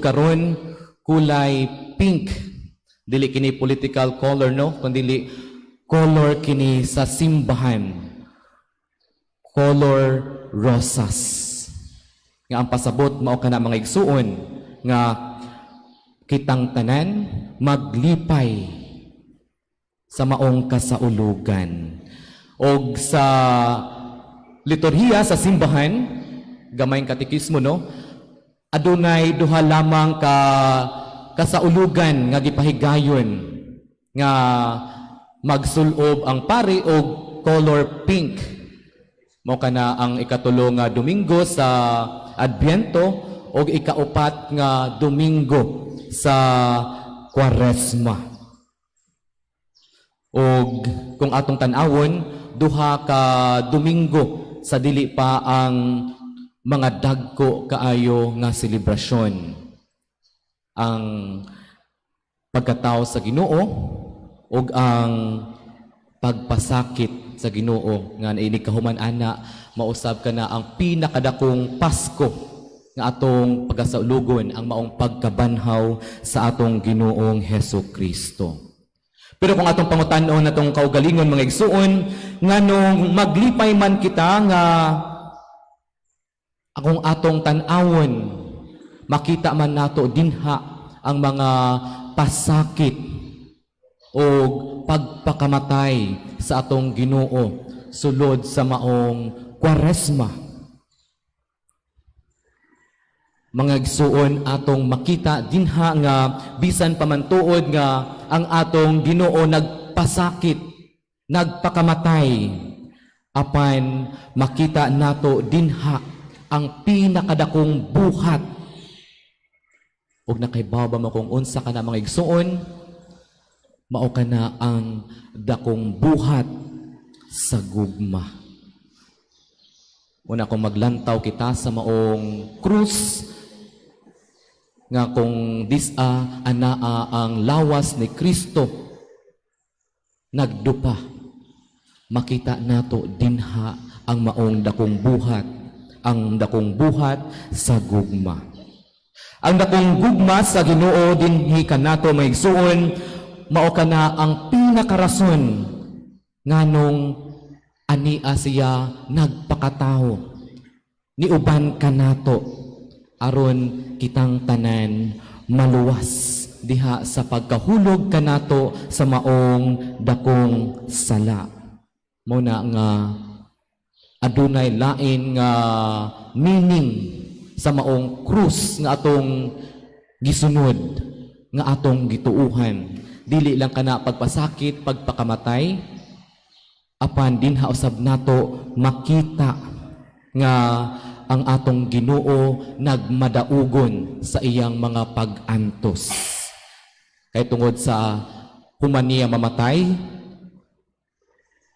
karon kulay pink. Dili kini political color, no, kundi color kini sa simbahan. Color rosas. Nga ang pasabot mao kana, mga igsuon, nga kitang tanan maglipay sa maong kasaulugan. Og sa liturhiya sa simbahan, gamayng katekismo, no, adunay duha lamang ka kasaulugan nga gipahigayon nga magsulob ang pari og color pink. Mao kana ang 3 nga Domingo sa Adbyento og 4 nga Domingo sa Kwaresma. Og kung atong tan-awon, duha ka Domingo sa dili pa ang mga dagko kaayo nga selebrasyon. Ang pagkatao sa Ginoo ug ang pagpasakit sa Ginoo nga inig kahuman ana, mausab kana ang pinakadakong Pasko nga atong pagasaulugon, ang maong pagkabanhaw sa atong Ginoong Heso Kristo. Pero kung atong pangutan-on atong kaugalingon, mga igsuon, nganong maglipay man kita nga akong atong tan-awon, makita man nato dinha ang mga pasakit o pagpakamatay sa atong Ginoo sulod sa maong Kwaresma? Mga igsuon, atong makita dinha nga bisan pa man tuod nga ang atong Ginoo nagpasakit, nagpakamatay, apan makita nato dinha ang pinakadakong buhat. Ug nakaibaw ba mo kung unsa kana, mga igsuon? Mao kana ang dakong buhat sa gugma. Una, kung maglantaw kita sa maong krus, nga kung disa anaa ang lawas ni Kristo nagdupa, makita nato dinha ang maong dakong buhat, ang dakong buhat sa gugma. Ang dakong gugma sa Ginoo dinhi kanato, mga igsuon, mao kana ang pinakarason nganong ania siya nagpakatao niuban kanato, aron kitang tanan maluwas diha sa pagkahulog kanato sa maong dakong sala. Mao na nga adunay lain nga meaning sa maong krus nga atong gisunod, nga atong gituuhan. Dili lang kana pagpasakit, pagpakamatay, apan dinha usab nato makita nga ang atong Ginoo nagmadaugon sa iyang mga pag-antos. Kay tungod sa human niya mamatay,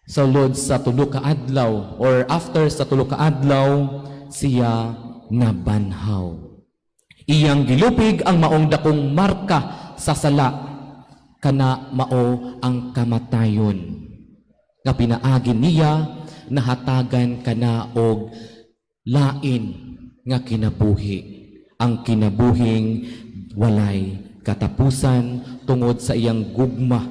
sa sulod sa 3 ka adlaw or after sa 3 ka adlaw, siya nabanhaw. Iyang gilupig ang maong dakong marka sa sala, kana mao ang kamatayon. Nga pinaagi niya, nahatagan kana og lain nga kinabuhi. Ang kinabuhing walay katapusan tungod sa iyang gugma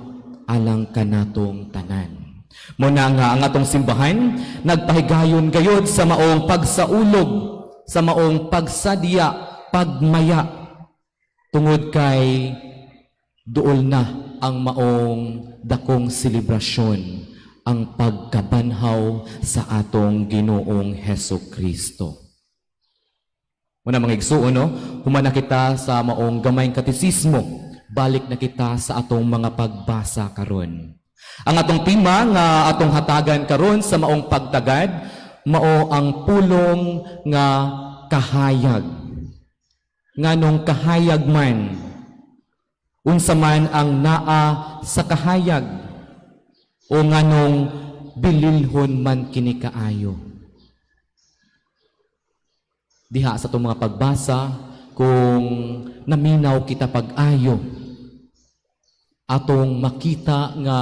alang kanatong tanan. Mao na nga ang atong simbahan nagpahigayon gayod sa maong pagsaulog, sa maong pagsadya, pagmaya, tungod kay duol na ang maong dakong selebrasyon, ang pagkabanhaw sa atong Ginoong Heso Kristo. Muna, mga igsuon, no, human na kita sa maong gamayng katisismo, balik na kita sa atong mga pagbasa karon. Ang atong tema nga atong hatagan karon sa maong pagtagad, mao ang pulong nga kahayag. Nganong kahayag man? Unsa man ang naa sa kahayag? O nganong bililhon man kini kaayo? Diha sa atong mga pagbasa, kung naminaw kita pag-ayo, atong makita nga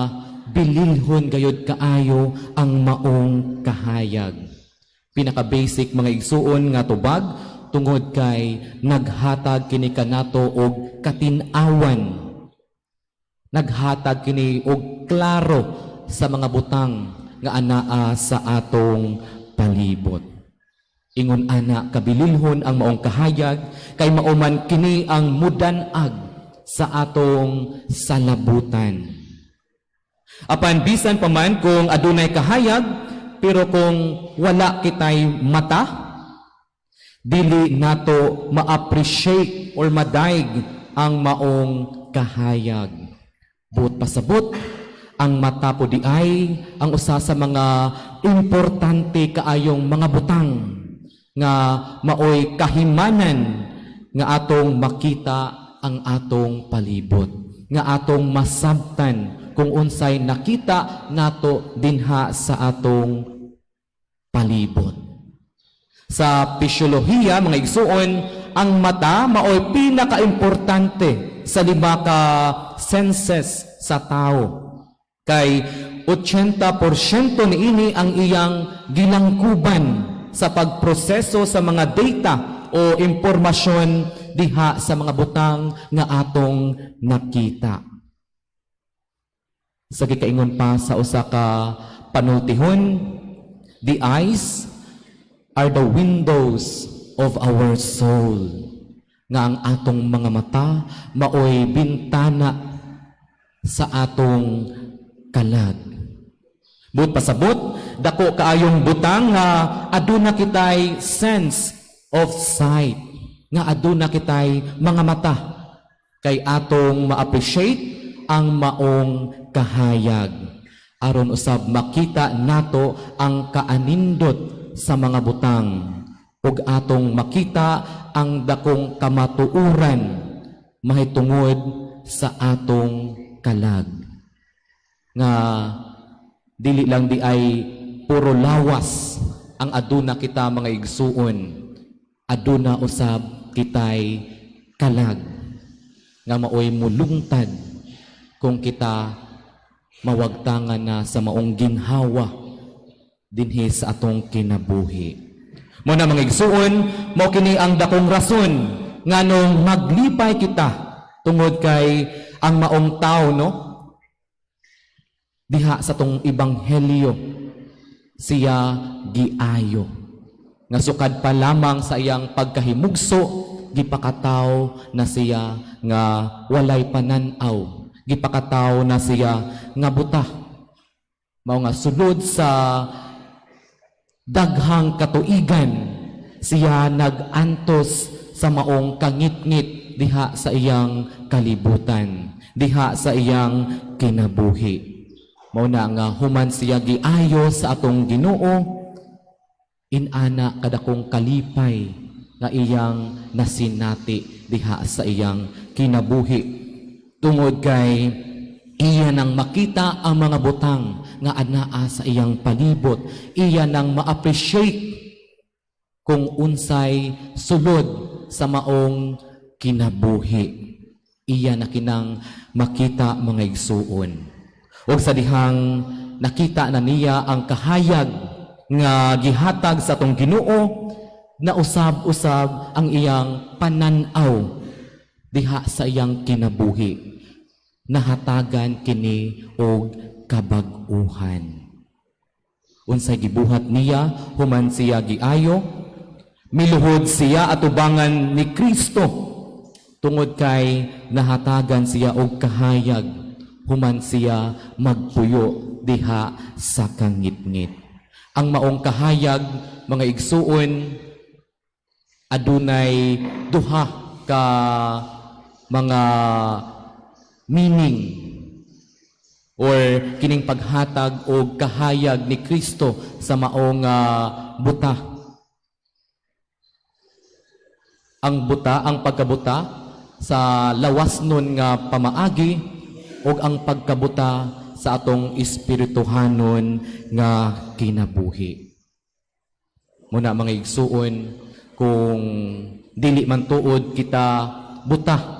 bililhon gayod kaayo ang maong kahayag. Pinaka-basic, mga igsuon, nga tubag Tungod kay naghatag kini kanato og katin-awan, naghatag kini og klaro sa mga butang nga anaa sa atong palibot. Ingon ana kabililhon ang maong kahayag kay mao man kini ang mudan-ag sa atong salabutan. Apan bisan pa man kung adunay kahayag, pero kung wala kitay mata, dili nato ma-appreciate or madayeg ang maong kahayag. Buot pasabot, ang mata po diay ang usa sa mga importante kaayong mga butang nga maoy kahimanan nga atong makita ang atong palibot, nga atong masabtan kung unsay nakita nato dinha sa atong palibot. Sa pisyolohiya, mga igsuon, ang mata maoy pinakaimportante sa lima ka senses sa tao. Kay 80% niini ang iyang gilangkuban sa pagproseso sa mga data o impormasyon diha sa mga butang nga atong nakita. Sa gikaingon pa sa usa ka panultihon, "The eyes are the windows of our soul." Nga ang atong mga mata maoy bintana sa atong kalag. Buot pasabot, dako kaayong butang nga aduna kitay sense of sight, nga aduna kitay mga mata kay atong ma-appreciate ang maong kahayag aron usab makita nato ang kaanindot sa mga butang ug atong makita ang dakong kamatuoran mahitungod sa atong kalag, nga dili lang diay puro lawas ang aduna kita, mga igsuon, aduna usab kitay kalag nga maoy mulungtad kung kita mawagtangan na sa maong ginhawa dinhi sa atong kinabuhi. Mao na, mga igsuon, mao kini ang dakong rason nganong maglipay kita tungod kay ang maong tao, no, diha sa tong ebanghelyo, siya giayo nga sukad pa lamang sa iyang pagkahimugso, gipakataw na siya nga walay panan-aw, gipakataw na siya nga buta, mao nga sulod sa daghang katuigan siya nag-antos sa maong kangitngit diha sa iyang kalibutan, diha sa iyang kinabuhi. Mao na nga human siya giayo sa atong Ginoo, inana kadakong kalipay nga iyang nasinati diha sa iyang kinabuhi tungod kay iya nang makita ang mga butang nga anaa sa iyang palibot, iya nang ma-appreciate kung unsay sulod sa maong kinabuhi. Iya na kinang makita, mga igsuon. Ug sa dihang nakita na niya ang kahayag nga gihatag sa atong Ginoo, na usab-usab ang iyang panan-aw diha sa iyang kinabuhi. Nahatagan kini og kabag-uhan. Unsay gibuhat niya human siya giayo? Miluhod siya atubangan ni Kristo tungod kay nahatagan siya og kahayag human siya magpuyo diha sa kangitngit. Ang maong kahayag, mga igsuon, adunay duha ka mga meaning or kining paghatag og kahayag ni Kristo sa maong buta. Ang buta, ang pagkabuta sa lawas nun nga pamaagi ug ang pagkabuta sa atong espirituhanon nga kinabuhi. Mao na, mga igsuon, kung dili man tuod kita buta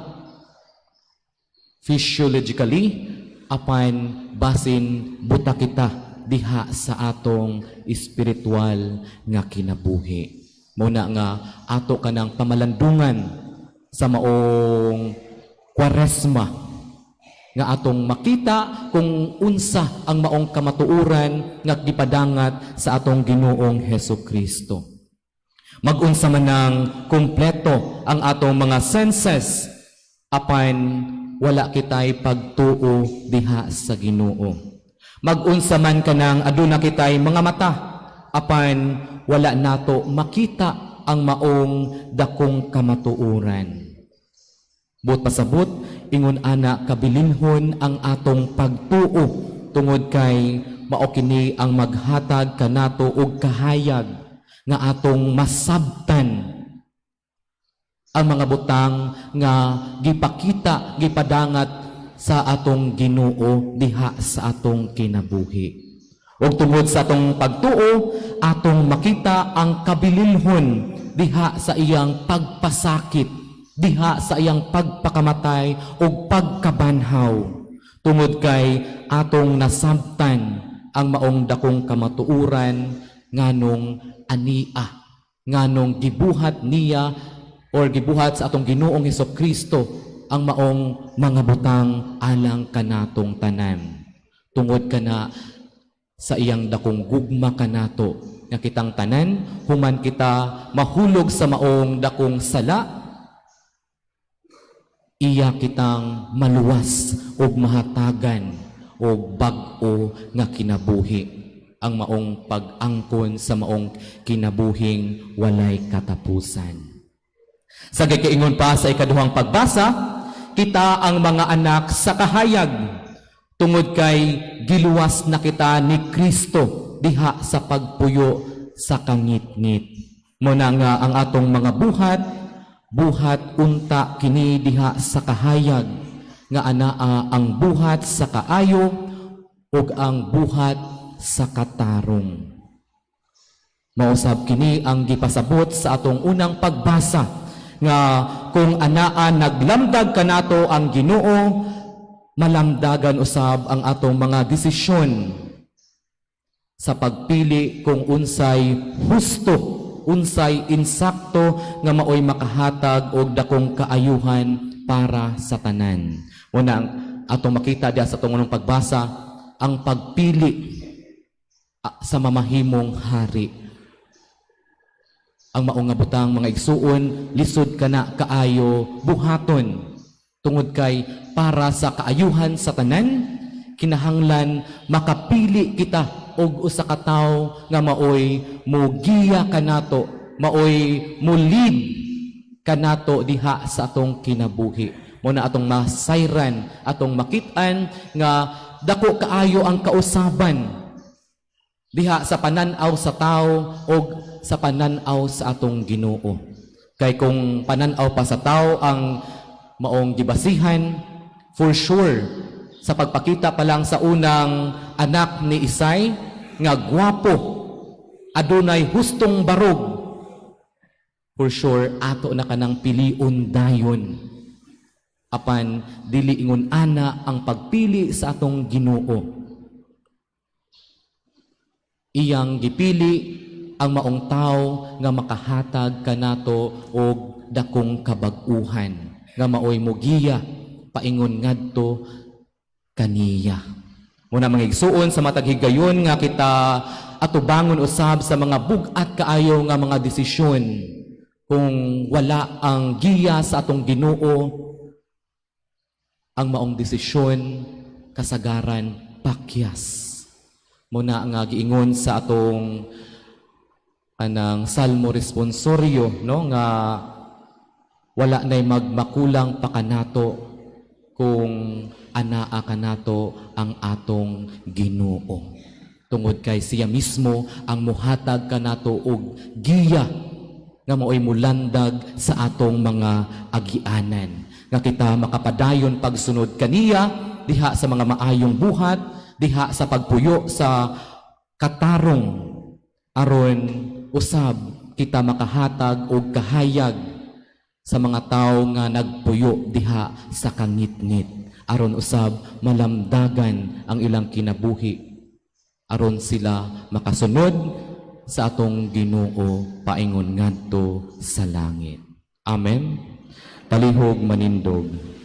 physiologically, apan basin buta kita diha sa atong espiritual nga kinabuhi. Mao na nga ato kanang pamalandungan sa maong Kwaresma nga atong makita kung unsa ang maong kamatuoran nga gipadangat sa atong Ginoong Heso Kristo. Magunsa man ang kumpleto ang atong mga senses, apan wala kitay pagtuo diha sa Ginoo. Magunsa man kanang aduna kitay mga mata, apan wala nato makita ang maong dakong kamatuoran. Buot pasabot, ingon ana kabilinhon ang atong pagtuo tungod kay mao kini ang maghatag kanato og kahayag nga atong masabtan ang mga butang nga gipakita, gipadangat sa atong Ginoo diha sa atong kinabuhi. Ug tungod sa atong pagtuo, atong makita ang kabilinhon diha sa iyang pagpasakit, diha sa iyang pagpakamatay ug pagkabanhaw. Tungod kay atong nasabtan ang maong dakong kamatuoran nganong ania, nganong gibuhat niya or gibuhat sa atong Ginoong Heso Kristo ang maong mga butang alang kanatong tanan. Tungod kana sa iyang dakong gugma kanato nga kitang tanan, human kita mahulog sa maong dakong sala, iya kitang maluwas ug mahatagan og bag-o nga kinabuhi, ang maong pag-angkon sa maong kinabuhing walay katapusan. Sa gikaingon pa sa ikaduhang pagbasa, kita ang mga anak sa kahayag tungod kay giluwas na kita ni Kristo diha sa pagpuyo sa kangitngit. Mao na nga ang atong mga buhat, buhat unta kini diha sa kahayag nga anaa ang buhat sa kaayo ug ang buhat sa katarong. Mausab kini ang gipasabot sa atong unang pagbasa nga kung anaa naglamdag kanato ang Ginoo, malamdagan usab ang atong mga desisyon sa pagpili kung unsay husto, unsay insakto nga maoy makahatag og dakong kaayuhan para sa tanan. Una, ang atong makita diha sa atong unang pagbasa, ang pagpili sa mamahimong hari. Ang maong nga butang, mga igsuon, lisod kana kaayo buhaton tungod kay para sa kaayuhan sa tanan, kinahanglan makapili kita og usa ka tawo nga maoy mogiya kanato, maoy mo-lead kanato diha sa atong kinabuhi. Mao na atong masayran, atong makit-an nga dako kaayo ang kausaban diha sa panan-aw sa tao og sa panan-aw sa atong Ginoo. Kay kung panan-aw pa sa tao ang maong gibasihan, for sure sa pagpakita pa lang sa unang anak ni Isay nga gwapo, adunay hustong barog, for sure ato na kanang pilion dayon. Apan dili ingon ana ang pagpili sa atong Ginoo. Iyang gipili ang maong tao nga makahatag kanato og dakong kabag-uhan nga maoy mogiya paingon ngadto kaniya. Mao na, mga igsuon, sa matag higayon nga kita atubangon usab sa mga bug-at kaayo nga mga desisyon, kung wala ang giya sa atong Ginoo, ang maong desisyon kasagaran pakyas. Mao na nga giingon sa atong anang Salmo responsorio, no, nga wala nay magmakulang pa kanato kung anaa kanato ang atong Ginoo. Tungod kay siya mismo ang muhatag kanato og giya nga maoy mulandag sa atong mga agianan. Nga kita makapadayon pagsunod kaniya diha sa mga maayong buhat, diha sa pagpuyo sa katarong, aron usab kita makahatag og kahayag sa mga tawo nga nagpuyo diha sa kangitngit, aron usab malamdagan ang ilang kinabuhi, aron sila makasunod. sa atong Ginoo paingon ngadto sa langit. Amen. Palihog manindog.